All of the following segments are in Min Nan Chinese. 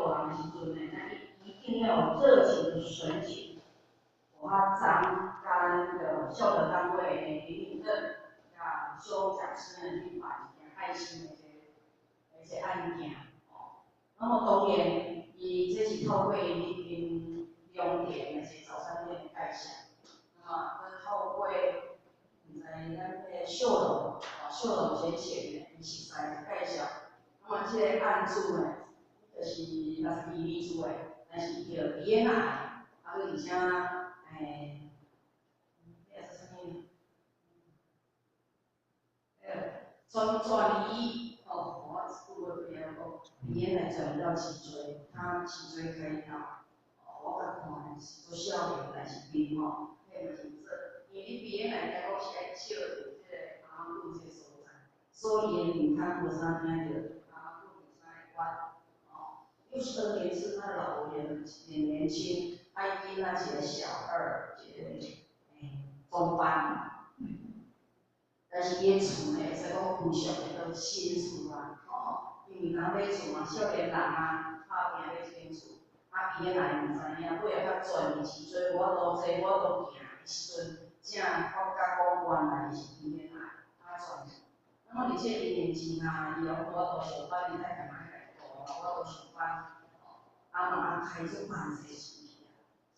度人的时阵呢，咱一定要有热情的神情。我较昨佮咱那个孝德单位的林敏正佮萧讲师呢去办一件爱心的这个案件，哦。那么当然，伊这是透过𪜶良田的一个早餐店的介绍，那么阁透过毋知咱彼个秀龙，哦，秀龙先生呢，伊熟似介绍。那么这个案主呢，就是62年次的，但是伊叫鼻咽癌，啊，阁而且，彼个是啥物？彼个转移，哦，我拄好袂晓讲，鼻咽癌转移到脊椎，他脊椎开刀，哦，我共看呢是足少年，但是面吼，彼嘛是做，因为你鼻咽癌听讲是爱照著这个阿妈骨这个所在，所以伊的面孔无啥听著阿妈骨有啥会弯，哦，62年次，他的老婆也很年轻，啊，伊囡仔一个小二，一个中班，但是伊的厝呢，会使讲非常的新厝啊，哦，因为若买厝嘛，少年人啊，拍拼买一间厝，啊，鼻咽癌毋知影，尾仔较转移脊椎，无法度坐，无法度行的时阵，才发觉讲原来是鼻咽癌，啊转移。那么伫这个因缘之下，伊也无法度上班，伊太太嘛爱家顾，无法度上班，哦，啊嘛啊开足万济钱去啊，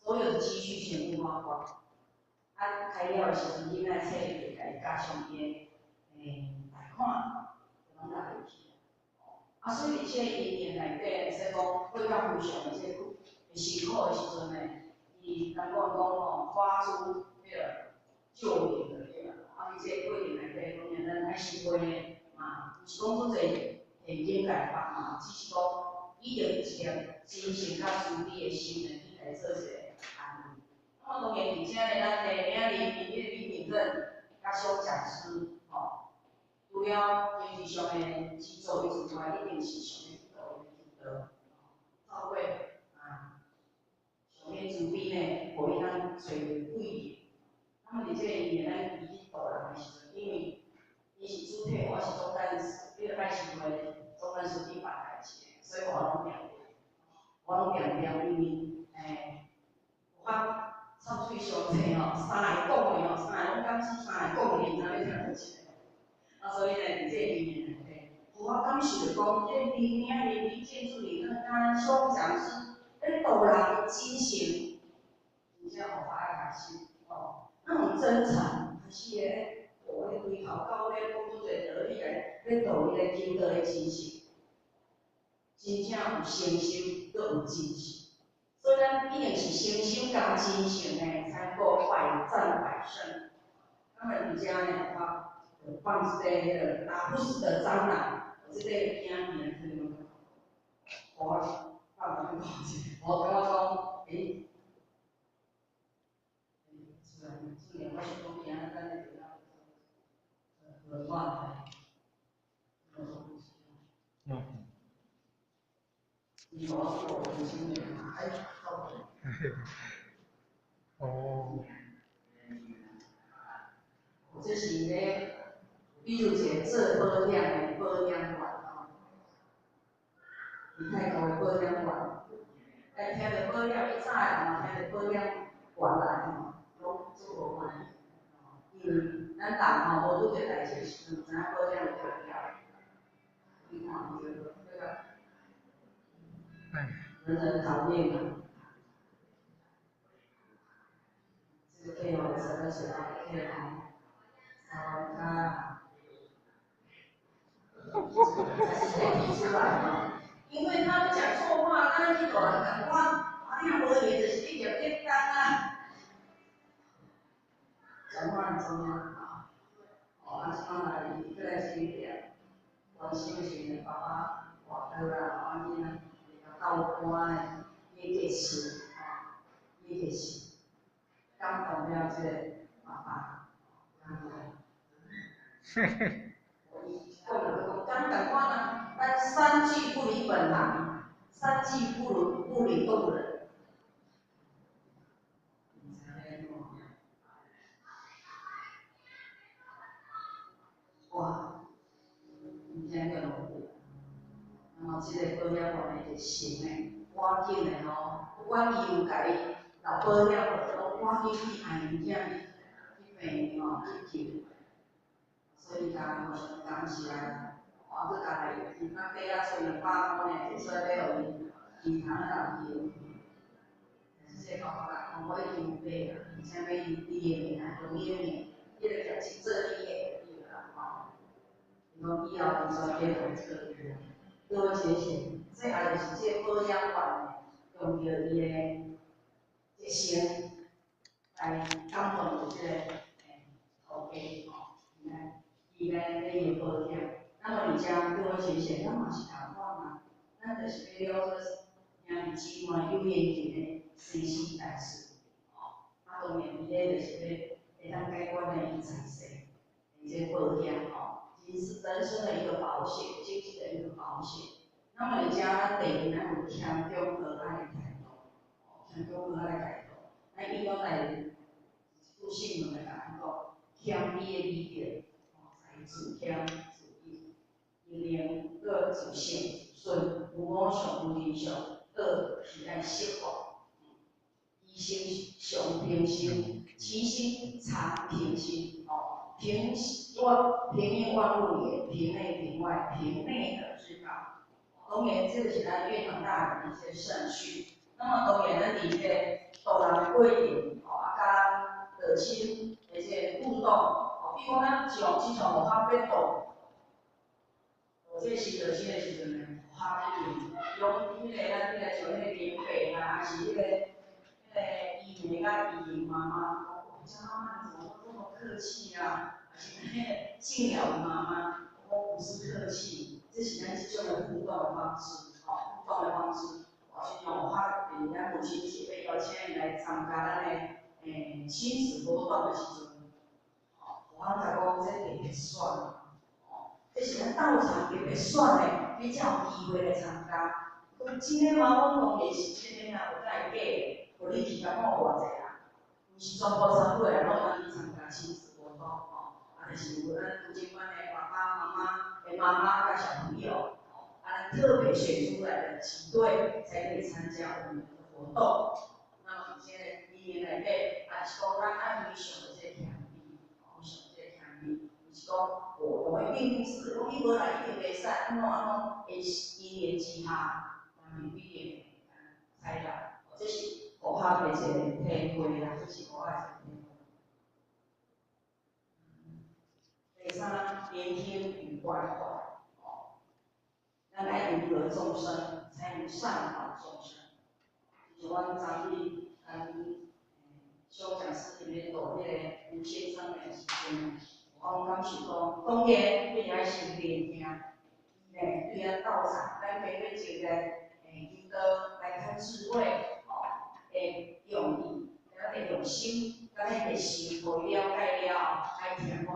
所有的积蓄全部花光。啊，开了的时阵，囡仔册就共伊加上伊的贷款，就拢纳入去啊。啊，所以伫这个因缘内底，会使讲过较非常的这个辛苦的时阵呢，伊人讲讲吼，发出彼个救援的对吧？啊，伫这个过程内底，当然咱爱心会呢，嘛，毋是讲足济现金共放嘛，只是讲以着一粒真诚佮慈悲的心呢，去来做一个安慰。那么当然，伫遮呢，咱的领林迄个李敏正佮萧讲师，吼，除了经济上的资助之外，一定是上咧去度伊的渠道，透过啊，上面慈悲呢，予伊通揣着贵人。那么伫这个因缘，咱伊去度人的时阵，因为伊是主体，我是总干事，彼个爱心会总干事去办代志的，所以我拢定定，我拢定定，因为有法插喙相济吼，三个讲的吼，三个拢敢说，三个讲的，毋知欲听佗一个。啊，所以呢，伫这个因缘内底，予我感受著讲，这个林领林李建助理，佮萧讲师咧度人的精神，真正予我爱开心哦。那种真诚，开始咧，我咧对头到尾讲出一个道理来，咧度伊咧求道的精神，真正有诚心，阁有真诚。所以咱一定是诚心佮真诚的，才能够百战百胜。那么伫遮呢，我就放这个彼个打不死的蟑螂，这个影片可能我放来看者，我感觉讲，欸，出来，出来，我想讲今仔咱咧轮换。你我我经验嘛，哎，哦。这是咧，比如一个做保险的保险员吼，伫泰国的保险员，但听著保险，以早的人嘛听著保险员来吼，拢足无欢喜，因为咱人吼无拄著代志的时阵，毋知影保险有重要。你看这个，人人讨厌啊。这个可以哦，十个水可以哦，好看。才是被提出来嘛，因为他们讲错话，当然去大人共款，啊，你若无闲就是你业业工啊。讲话很重要啊。哦，啊，这摆来，过来是迄个关心的是爸爸跋倒啦，啊，囡仔斗肝的，伊个是，吼，伊个是感动了这个爸爸，感动。伊讲就讲，讲共款啊，咱三句不离本行，三句不离度人。毋知影按怎。哇，真正落雨，那么吼，這个保險員的熱心的，趕緊的吼，不管伊有共伊留保險無，攏趕緊去愛因囝去病院吼去救。所以共互相感謝，啊，閣共來伊較底仔揣200箍爾，摕出來欲予伊，其他人去。但是這個爸爸講，我已經有買啊，而且買你的名，用你的名，你著舉去做你的對啦，吼。伊講以後伊全家會做。各位淺顯，這也就是這個保險員用著伊的熱心來感動著這個頭家吼，伊來買伊的保險。那麼而且各位淺顯，咱嘛是仝款啊，咱就是欲了解兄弟姊妹有緣分的生死大事，吼。啊，當然伊咧就是欲會當解決的伊財勢，這保險吼，人人生的一個保險，經濟的一個保險。那麼而且咱第二，咱有謙恭和藹的態度，謙恭和藹的態度。咱應該來一句聖言來共咱講，謙卑的美德，在自謙自抑，能閣自信自尊，無我相無人相，閣是愛釋放，其心常平心，其心常平心，哦，平萬平應萬物也，平內平外，平內的之道。當然，這個是咱院長大人的一些聖訓。那麼當然，咱佇這個度人的過程，吼，啊，佮道親的這個互動，吼，比如講咱上親像無法欲度，度這個新道親的時陣呢，無法去用彼個咱彼個像彼個林伯啊，還是彼個伊妹佮伊媽媽，講，這媽媽你怎麼這麼客氣啊？還是彼個靜了媽媽，我不是客氣，這是咱這種的互動的方式，吼，互動的方式。哦，像我咱母親節欲邀請𪜶來參加咱的親子活動的時陣，吼，我感覺講這特別選，吼，這是咱道場特別選的，你才有機會來參加。講真的嗎？阮當然是真的啊，有敢會假的？予你去甲看偌濟人，毋是全部參與的人攏會當去參加親子活動，吼，啊，就是有咱讀經班的爸爸媽媽的媽媽佮小朋友，吼，啊，咱特別選出來的幾對才可以參加我們的活動。那麼佇這個語言內底，也是講咱愛非常的這個謙卑，非常這個謙卑，毋是講我們並不是講伊無來一定袂使，按怎按怎的因緣之下，咱不一定會採納，這是符合的一個體會啦，這是符合的一個體會。第三，聆聽與關懷，哦，咱愛迎合眾生，才能善導眾生。就是阮昨日咱小講師佇咧度彼個吳先生的時陣，我感受講，當然一定愛先聆聽，伊呢對咱道場，咱加欲種個引導來開智慧，吼，會用意，咱會用心，咱會心，予伊了解了後，愛聽看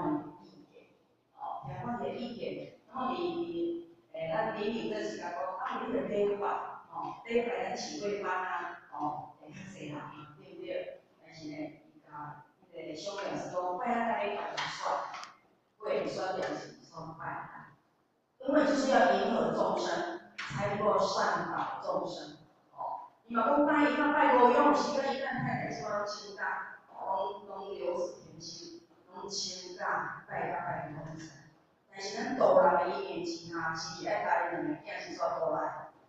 伊的意見，吼，聽看伊的意見，然後佇咱頂頂這時間講，啊，你著禮拜，吼，禮拜咱聚會班啊，吼，會較濟人，對毋對？但是呢，伊共彼個小講師講，拜啊，禮拜就選，會選兩是選拜啊，因為就是要迎合眾生，才能夠善導眾生，吼。伊嘛講拜伊較拜五勇士，佮伊咱太太這擺攏請假，攏攏留子甜心，攏請假拜較拜攏知。但是咱度人的因緣之下，是愛共𪜶兩个囝先煞倒來，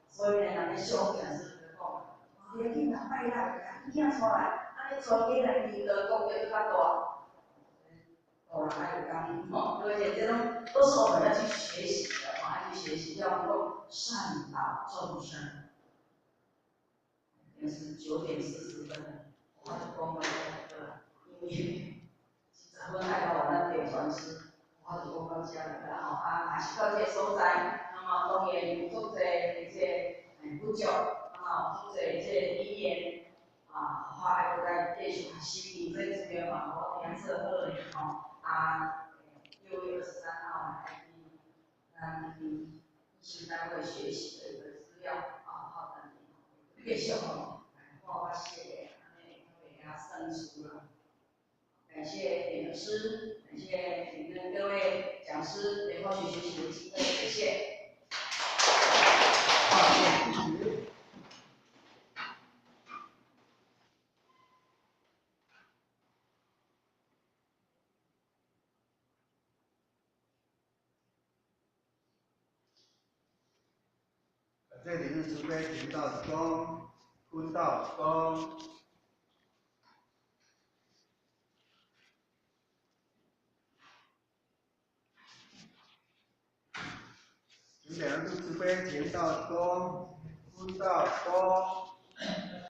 所以呢，人咧小講師就講，你緊來拜啦，共囝帶來，按呢全家來引導功德閣較大。度人愛有感恩吼，而且這攏都是我們要去學習的，愛去學習，要能夠善導眾生。現在是9點40分了，我就講到這個，因為10分愛到咱點傳師，我就講到這了，吼啊，也是到這個所在，那麼當然有足濟的這個不足，那麼足濟這個語言啊，我愛閣再繼續學習，這資料嘛，我聽做好的吼，啊，6月23號來去咱醫生單位學習的一個資料，啊，好等你，繼續吼，我寫的，按呢較袂遐生疏啦。感謝點老師，感謝你們各位講師，給後續學習的機會，謝謝。這裡是慈悲行道一功，分道一功。請兩度慈悲行道一功，分道一功。